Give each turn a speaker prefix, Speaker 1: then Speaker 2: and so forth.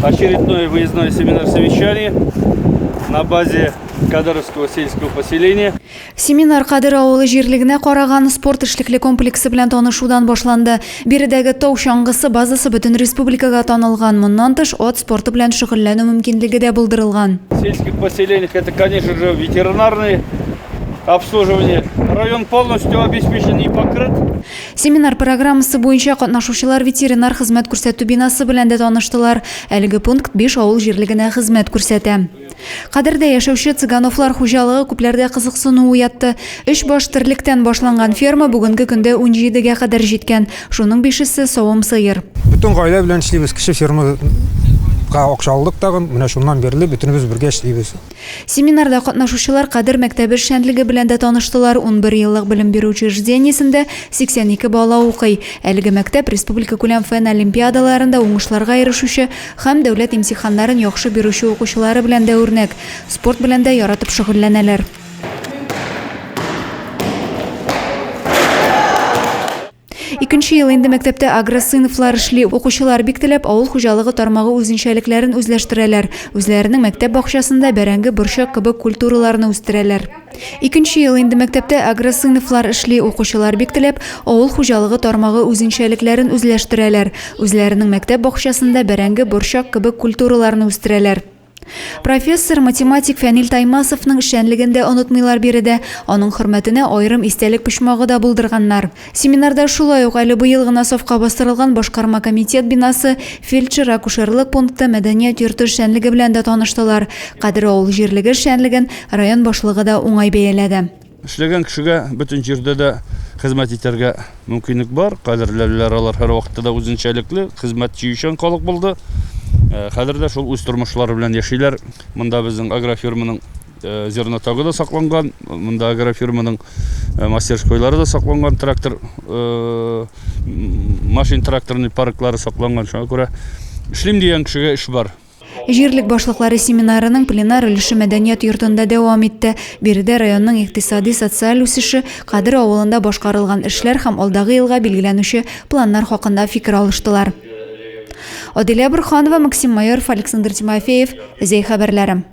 Speaker 1: Очередной выездной семинар-совещание на базе Кадыровского сельского поселения.
Speaker 2: Семинар Кадыр авылы җирлегенә караган спорт эшлекле комплексы белән танышудан башланды. Биредәге тау чаңгысы базасы бөтен республикага танылган. Моннан тыш, ат спорты белән шөгыльләнү мөмкинлеге дә булдырылган.
Speaker 1: В сельских поселениях это, конечно же, ветеринарные обслуживание. Район полностью обеспечен и покрыт.
Speaker 2: Семинар программасы буенча катнашучылар ветеринар хезмәт күрсәтү бинасы белән дә таныштылар. Әлеге пункт биш авыл җирлегенә хезмәт күрсәтә. Кадердә яшәүче Цыгановлар хуҗалыгы күпләрдә кызыксыну уятты. Өч баш терлектән башланган ферма бүгенге көндә унҗидегә кадәр җиткән. Шуның бишесе, савым сыер.
Speaker 3: Бөтен гаилә белән эшлибез. Кече фермага акча алдык тагын. Менә шуннан бирле бөтенебез бергә эшлибез.
Speaker 2: Семинарда катнашучылар Кадер мәктәбе эшчәнлеге белән дә таныштылар. 11 еллык белем бирү учреждениесендә 82 бала укый. Әлеге мәктәп республикакүләм фән олимпиадаларында уңышларга ирешүче һәм дәүләт имтиханнарын яхшы бирүче укучылары белән дә үрнәк. Спорт белән дә яратып шөгыльләнәләр. Икенче ел инде мәктәптә агросыйныфлар эшли. Укучылар бик теләп авыл хуҗалыгы тармагы үзенчәлекләрен үзләштерәләр. Үзләренең мәктәп бакчасында бәрәңге, борчак кебек культураларны үстерәләр. Икенче ел инде мәктәптә агросыйныфлар эшли. Укучылар бик теләп авыл хуҗалыгы тармагы үзенчәлекләрен үзләштерәләр. Үзләренең мәктәп бакчасында бәрәңге, борчак кебек культураларны үстерәләр. Профессор, математик Фәнил Таймасовның эшчәнлеген дә онытмыйлар биредә. Аның хөрмәтенә аерым истәлек почмагы да булдырганнар. Семинарда шулай ук әле быел гына сафка бастырылган башкарма комитет бинасы, фельдшер-акушерлык пункты, мәдәният йорты эшчәнлеге белән дә таныштылар. Кадер авыл җирлеге эшчәнлеген район башлыгы да уңай бәяләде.
Speaker 1: Эшләгән кешегә бөтен җирдә дә хезмәт итәргә мөмкинлек бар. Кадерлеләр алар һәрвакытта да үзенчәлекле, хезмәт сөючән халык булды. Э, хәзер дә шул үз тормышлары белән яшиләр. Монда безнең агрофирманың э, зернотагы да сакланган, монда агрофирманың э, мастерскойлары да сакланган, трактор, машин тракторный парклары сакланган. Шуңа күрә эшлим дигән кешегә эш бар.
Speaker 2: Җирлек башлыклары семинарының пленар өлеше мәдәният йортында дәвам итте. Биредә районның икътисади-социаль үсеше, Кадер авылында башкарылган эшләр һәм алдагы елга билгеләнүче планнар хакында фикер алыштылар. Адилә Борһанова, Максим Майоров, Александр Тимофеев, Зәй хәбәрләре.